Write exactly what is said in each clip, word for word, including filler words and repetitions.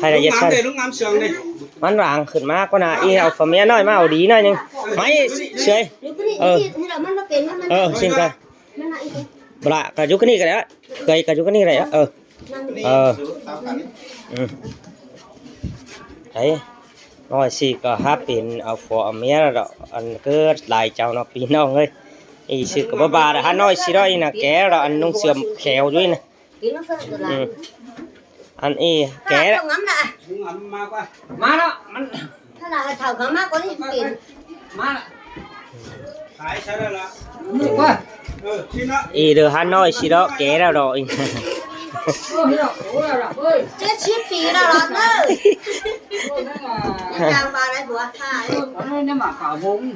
Hảư đảy ꞌdệt săn. Lúng ngắm sương đi. ꞌMắn ꞌváng khửn ꞌmá ꞌcọ ꞌnạ, ꞌí au phả ꞌmía ꞌnọi ꞌmá au đi ꞌnọi ꞌnưng. ꞌMáy, sưới. Ơ. Ơ, ꞌsịn ꞌcọ. Bả ꞌcọ dú ꞌcọ ꞌnị ꞌcọ đảy. Cơi ꞌcọ dú ꞌcọ ꞌnị đảy. Ơ. Ơ. Ừ. Đấy. ꞌNọi ꞌsị ꞌcọ hák pên au phả au ꞌmía ꞌlẹo. Ăn ꞌcọ lai chaư ꞌnọ ꞌpi ꞌnọng ơi. Ê, ꞌsị ꞌcọ báu ba đảy, hák ꞌnọi ꞌsị ꞌnọi ꞌnạ, ké ꞌlẹo ăn ꞌnung sươm khéo dú ꞌnạ. Ừ. Ăn ê, ké ꞌlẹo. ꞌMá ꞌnọ, ꞌmắn. Má ꞌnạ. Ê, đơ hák ꞌnọi ꞌsị ꞌlẹo, ké ꞌlẹo đảy. Chết chết pì ꞌlẹo ꞌnớ. Ơ, ꞌnị ꞌmá cả bông.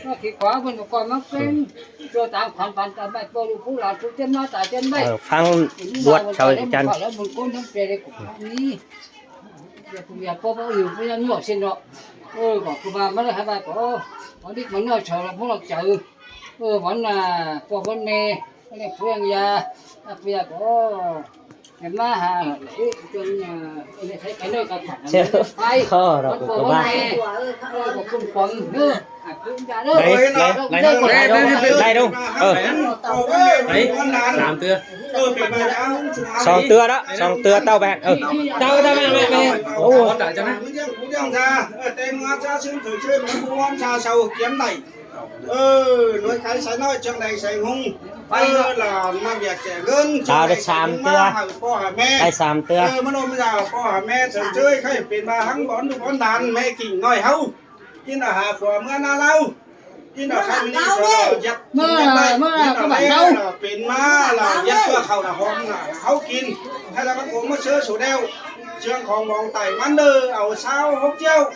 ꞌNọ kỉ khóa bông ꞌcọ ꞌmá ꞌpên. Cho tám khoản khoản tải ꞌmạy, ꞌpưa ꞌlụk phú lán phú tiên ꞌmá tải tiên ꞌmạy. Ơ, ꞌphắng ꞌluột sau chăn. Ơ, ꞌcọ ꞌcọ ꞌva ꞌmắn ꞌnọi sau ꞌlẹo ꞌmắn ꞌnọi chaư. Ơ, ꞌmắn ꞌnọi sau ꞌlẹo ꞌmắn ꞌnọi chaư. Ơ, ꞌmắn ꞌnọi ꞌpưa ꞌmắn ꞌmẹ, ꞌmắn ꞌnọi phú ꞌnhắng ya. Ơ, phú ꞌnhắng ꞌcọ. Ê, ꞌmá ha, ê, ꞌchua, ơ, ê, ꞌnị thái cái nơi ꞌcọ phản ꞌchớ ꞌmắn ꞌnọi phái. Khó rồi, ꞌmắn ꞌpưa ꞌcọ ꞌmắn ꞌva ꞌmẹ. Ơ, ꞌcọ ꞌcum quắm. Ơ, à, ꞌcum ra đó. Đảy, đảy, đảy, đảy đảy đảy đảy đảy. Ơ. Đảy. Đảy. Song tưa. Song tưa đó, song tưa ꞌtạu ꞌvẹn. Ơ. ꞌTạu, ꞌtạu ꞌvẹn, ꞌvẹn, ꞌvẹn. Ôi. Ơ, ꞌnọi cái sai ꞌnọi Trương Đài Sài Hùng. Ơ, là làm việc trẻ lớn, ꞌtạu đảy sam tưa. Hảư ꞌpo hảư ꞌme. Đảy sam tưa. Ơ, ꞌmắn ꞌnọi ꞌmá dao ꞌpo hảư ꞌme, thử chơi, khay pên ꞌva ꞌhăng bón đu bón đan, ꞌme kỉnh ꞌnọi ꞌháu. ꞌKhịn ꞌnạ hả phua ꞌmưa ꞌnạ ꞌlẹo. ꞌKhịn ꞌnạ khay ꞌmá ꞌnị sơ lỏ dắt. ꞌMưa, ꞌmưa, ꞌmưa, ꞌmưa, ꞌmưa, ꞌmưa, ꞌpên ꞌmá là dắt ꞌpưa khảu đa hóm ꞌnạ ꞌháu kin. Hay là ꞌmắn ꞌcọ ꞌmá ꞌsớ sổ đeo. Trường khong bóng tải ꞌmắn đơ, au sáu hốc triệu.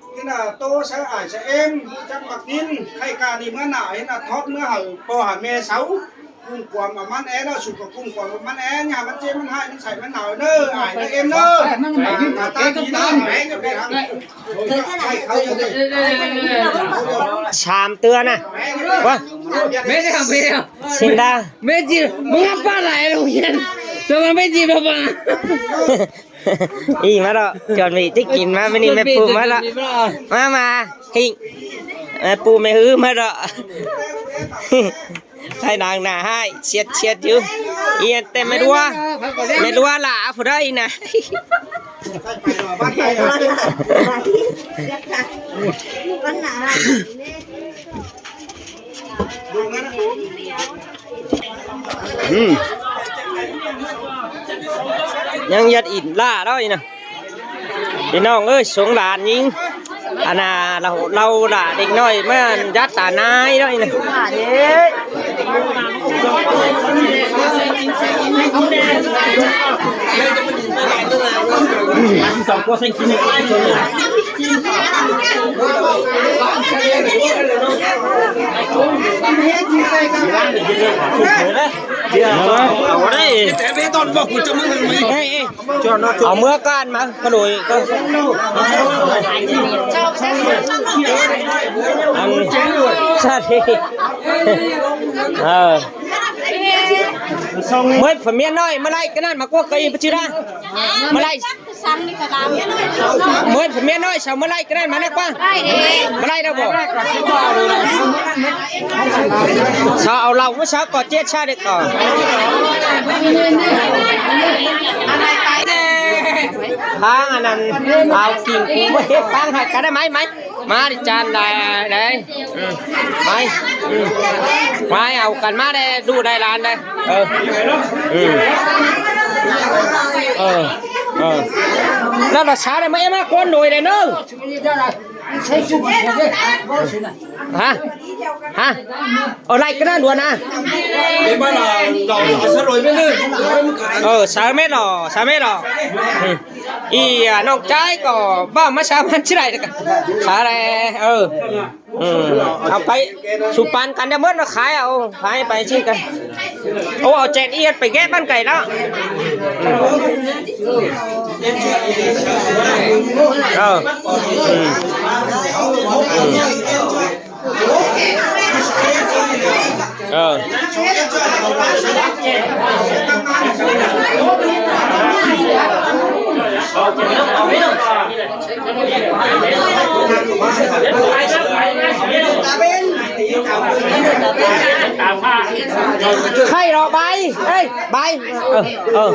ꞌKhịn ꞌnạ tô sớ ải sớ êm, ꞌhụ chắc ꞌmặc kin, khay ca đi ꞌmưa ꞌnạ, ꞌkhịn ꞌnạ thót ꞌmưa hảư ꞌpo hảư ꞌme sau. ꞌCum quắm ꞌmắn é ꞌnớ, sụp ꞌcọ ꞌcum quắm ꞌmắn é, ꞌnhá ꞌmắn ꞌchế ꞌmắn ꞌhại, ꞌmắn sảy ꞌmắn náo ꞌnớ, ải ꞌnớ êm ꞌnớ. Ải ꞌmắn ta đi ꞌnớ, ải ꞌnớ ꞌmắn ꞌnớ. Sam tưa ꞌnạ. Ua. Mết đi, mết đi. Xin đa. Mết gì, ꞌmắn ngắm ꞌpá lai ꞌlụk ꞌhiến. Sao mà mết gì mà bà. Ê, ꞌmá ꞌlẹo, chuẩn bị ꞌchí kin ꞌmá, ꞌmá ꞌnị ꞌmẹ pu ꞌmá ꞌlẹo. ꞌMá, ꞌmá, ꞌhịnh. ꞌMẹ pu ꞌmẹ ꞌhứ ꞌmá ꞌlẹo. Thái năng ꞌnạ ꞌhại, siết siết dú. Yên tâm ꞌmẹ ꞌlẹo. ꞌMẹ ꞌlẹo lả phủ đa ꞌnị ꞌnạ. Ừ. ꞌNhắng dắt ỉn lả đó ꞌnị ꞌnạ. ꞌPi ꞌnọng ơi, sống lán ꞌnhính. Ăn ꞌnạ, ꞌlẹo, ꞌlẹo lả đếc ꞌnọi ꞌmá dắt tả nai đó ꞌnị ꞌnạ. Ê, ê. Au ꞌmưa ꞌcọn ꞌmá, ꞌcọ đuổi ꞌcọ. Ăn, sao đi. Ờ. ꞌMưa phả ꞌmía ꞌnọi, ꞌmưa ꞌlạy ꞌcọ ꞌnặn ꞌmá ꞌquá ꞌcọ ꞌnị báu chứ đa. ꞌMưa ꞌlạy. ꞌMưa phả ꞌmía ꞌnọi, sau ꞌmưa ꞌlạy ꞌcọ ꞌnặn ꞌmá ꞌnặn ꞌquá. ꞌMưa ꞌlạy đao báu. Sau au ꞌlẹo ꞌmá sau ꞌcọ ꞌchí sai đảy ꞌcọ. ꞌPhắng ăn ꞌnặn, au kin cu ꞌmá ꞌhế ꞌphắng ꞌhại căn đa ꞌmá, ꞌmá. ꞌMá đi chan đảy, đảy. Ừ. ꞌMá. Ừ. ꞌMá au căn ꞌmá đảy, đu đảy lan đảy. Ờ. Ừ. Ờ. Ờ. ꞌLẹo ꞌlạ sau đảy ꞌmá, ꞌmá ꞌcốn đuổi đảy ꞌnớ. Hả? Hả? Ở lại cái đó đùa nè. Ờ, sáu mét rồi, sáu mét rồi. Ừ. Ê, à, ꞌnọng ꞌchái ꞌcọ ꞌva ꞌmá sáu mét chứ đảy. Sáu đảy, ờ. Ừ. Au pay, su pan căn đa mớt ꞌnạ khai au, khai pay ꞌchí căn. Ô, au chén ꞌiệt pay ghép ꞌvắn cay ꞌnớ. Ờ. Ừ. Ờ. Khay lo bai. Ê, bai. Ờ, ờ.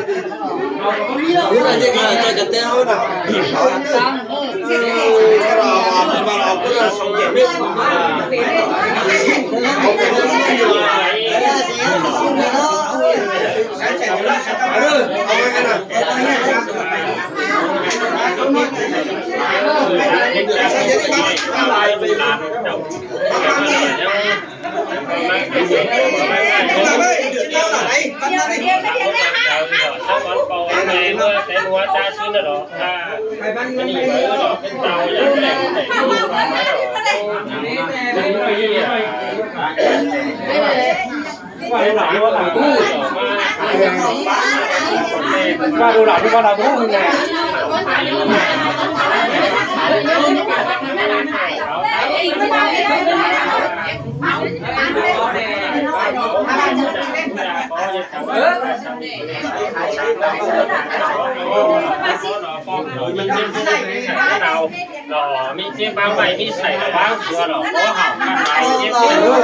Lỏ, ꞌmí ꞌchí ꞌváng ꞌvạy ꞌmí sảy lỏ ꞌváng sứa lỏ, báu hảư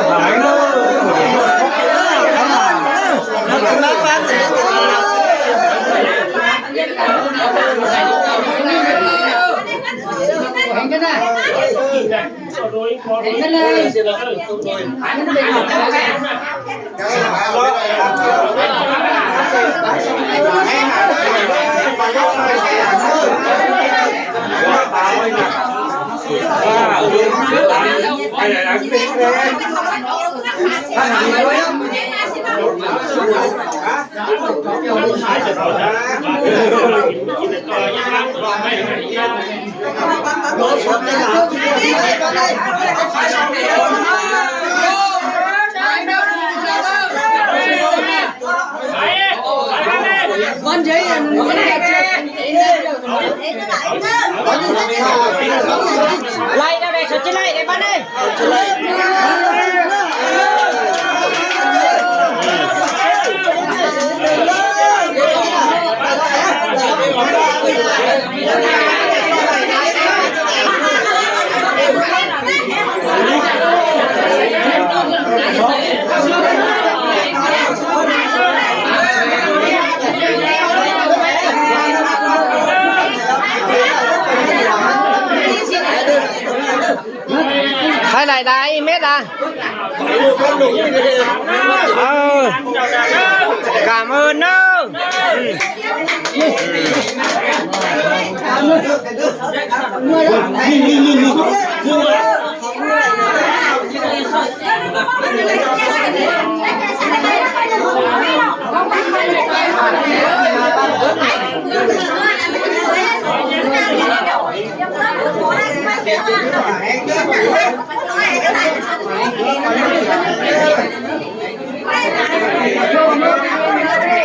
khăn lai ꞌchí. Lai ꞌnị, ꞌsớ ꞌchí lai ꞌnị, ꞌmắn ơi. Thái lai đai mết à? Ờ. Cảm ơn đó.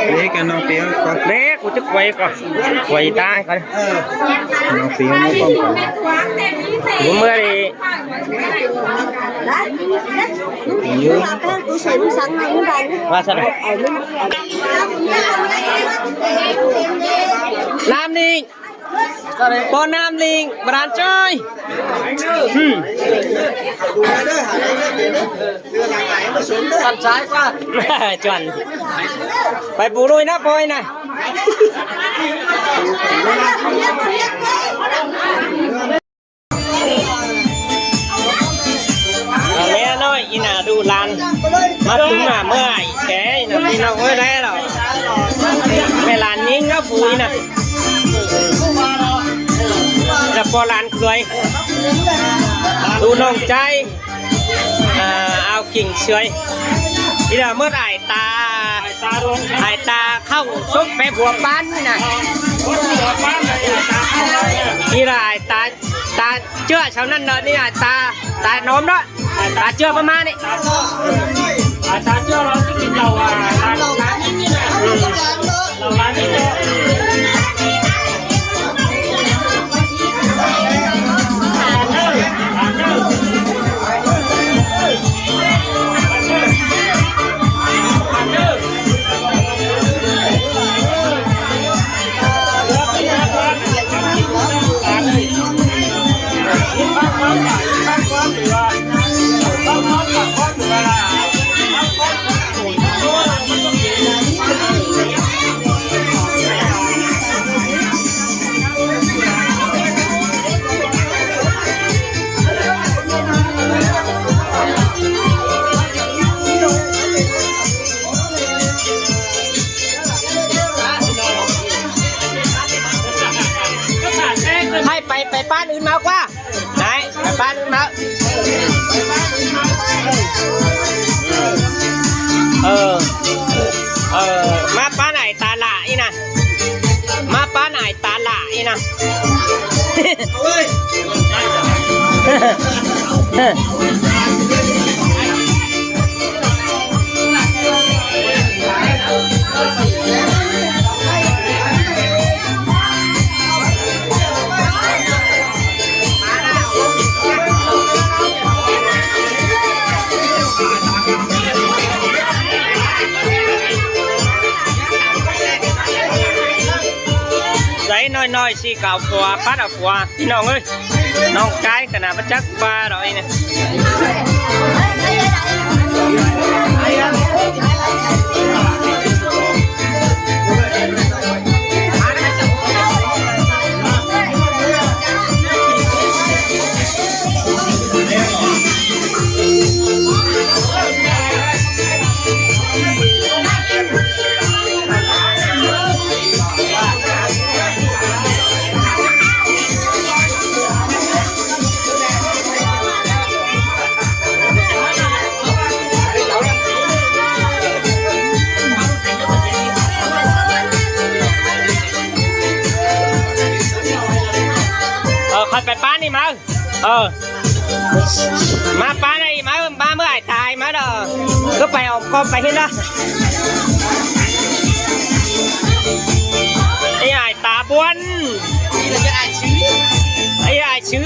Đé căn ꞌnọng piu ꞌcọ. Đé, ꞌcọ ꞌchí quay ꞌcọ. Quay ta ꞌcọ. ꞌNọng piu ꞌmá ꞌcọ. Bố mưa đi. ꞌMá sắt. Nam đi. Pon ꞌnặm ꞌlịnh, ꞌmá đan ꞌchoi. Chọn. Pay pú ꞌlụi ꞌnớ, pay ꞌnớ. Mẹ nói, ꞌnị ꞌnạ đu lan. ꞌMá tứm ꞌmá ꞌmưa ải ké, ꞌnị ꞌnạ ꞌpi ꞌnọng ơi đé lỏ. Mẹ lan ꞌnhính ꞌnớ pú ꞌnị ꞌnạ. ꞌNị ꞌnạ ꞌpo lan ꞌcưới. Đu ꞌnọng ꞌchái. À, ao king ꞌsưới. ꞌNị ꞌnạ ꞌmưa ải ta, ải ta khảu sốp pé bua ꞌpán ꞌnị ꞌnạ. ꞌNị ꞌnạ ải ta, ta ꞌchưa sau ꞌnặn ꞌnớ, ꞌnị ꞌnạ ta, ta ꞌnôm ꞌnớ. Ta ꞌchưa ꞌpá ꞌmá ꞌnị. ไป ไปบ้านอื่นมาว่า ไหน ไปบ้านอื่นมา เออ เออ มาบ้านไหนตาหล่าอีนะ มาบ้านไหนตาหล่าอีนะ Dạy nói nói xí cáo phua, bắt đầu phua. Pí ꞌnọng ơi, ꞌnọng cái khả năng bắt chắc ba đó này. Ờ, khỏi phải bán đi mà. Ờ. Má pá ꞌnị má, má ꞌmưa ải tai má đò. Cứ phải ỏm con phải hiên đó. Ê ải tá buôn. Ê ải chứ.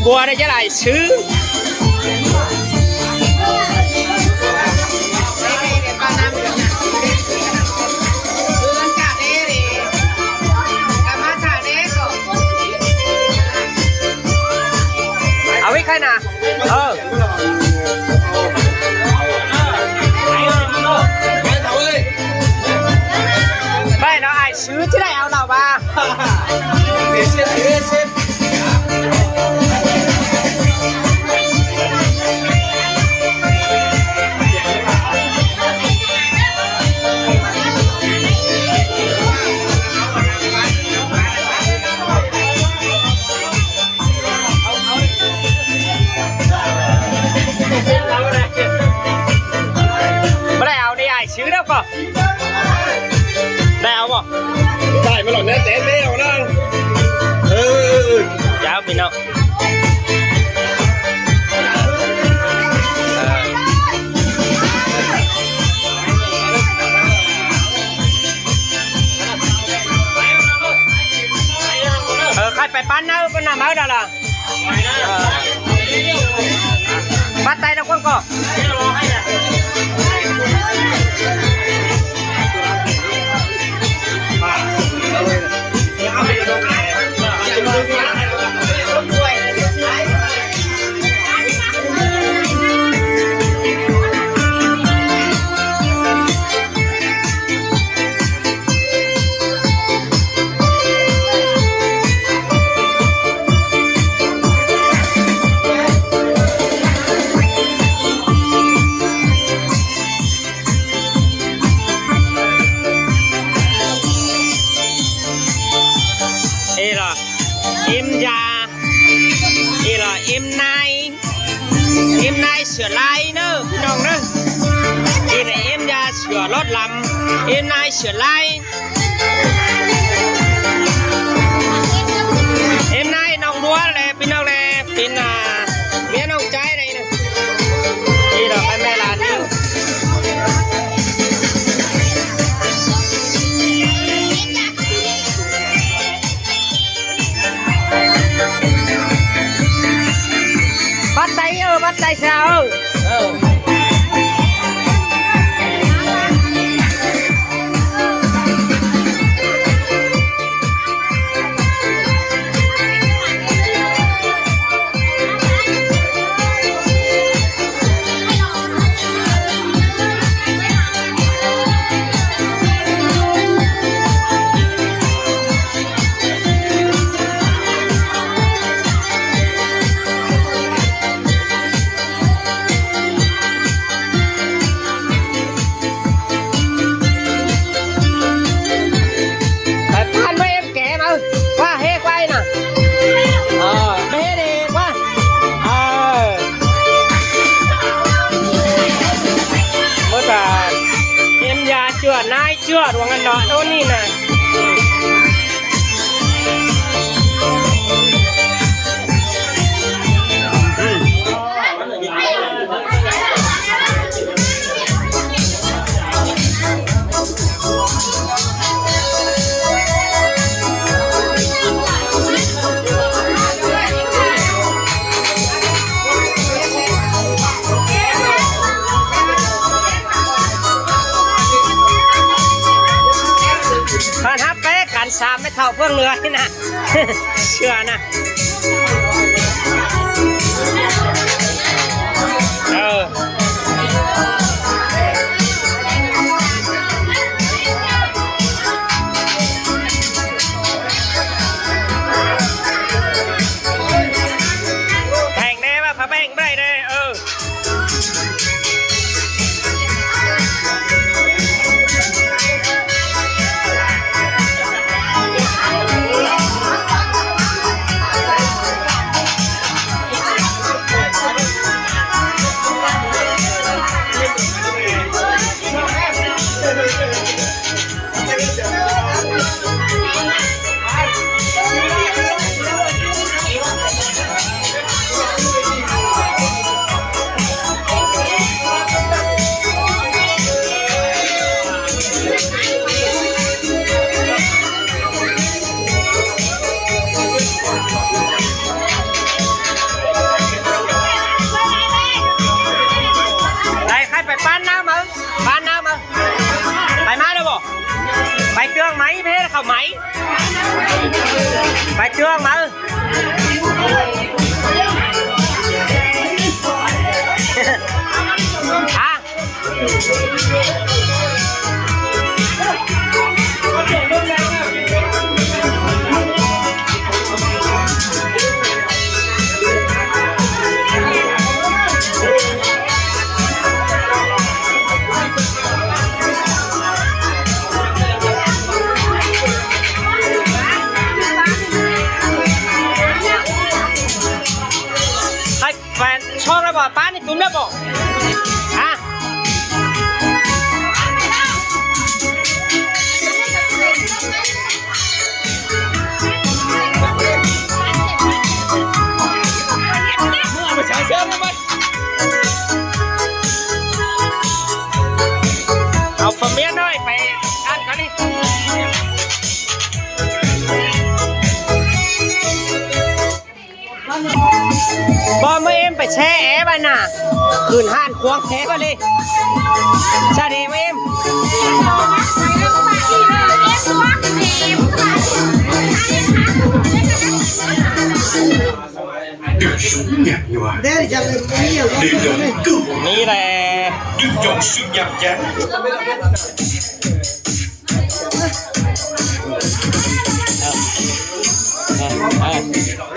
Bùa đây chứ ải chứ. Áo ích khai nà. Ờ. Báy nó ai sứ chứ này áo nào mà. Báy áo đi ai sứ đâu có. Đeo không? Đeo mà lỏng nét té đeo đó. Ừ, ừ, ừ. Chào Pin không? Ờ, khai phải bán nào, con nằm ở đâu là? Bắt tay đâu con cò. Ê là em già. Ê là em nai. Em nai sửa lai nữa, Pin không nữa. Ê là em già sửa lót lắm. Em nai sửa lai. Em nai nong đua lẹ, Pin không lẹ, Pin à, miếng nong trái này nè. Đi rồi, em mẹ là đi. Bắt tay, ơ, bắt tay sao? Đua̱n ngăn nó đôn ꞌnị ꞌnạ. Khăn hắp pé khăn sam mết thảu ꞌphướng ꞌnưa ꞌnị ꞌnạ. ꞌChưa ꞌnạ. Ờ. Théng ꞌnê ꞌva, pha beng bray ꞌnê. Ờ. Đảy khay pay ꞌpán ꞌnáo máư, ꞌpán ꞌnáo máư. Pay ꞌmá ꞌnớ bô? Pay ꞌtương máư, phết khảu máư. Pay ꞌtương máư. Hả? Hây, pay ꞌchọ ꞌnạ bô, ꞌpán ꞌnị tủm ꞌnạ bô? Hả? Au pham ꞌmiến ơi, pay ăn khăn ꞌnị. Báu ꞌmưa ꞌếm pay ꞌchớ é ꞌva ꞌnạ. Khửn ꞌhan khuang ꞌchớ ꞌva ꞌlế. ꞌChá đê ꞌmưa ꞌếm. Được sống nhạt nhòa, để đời cư ꞌnị ꞌnạ. Đừng chọn sự nhàm chán. Ờ, ờ, ờ.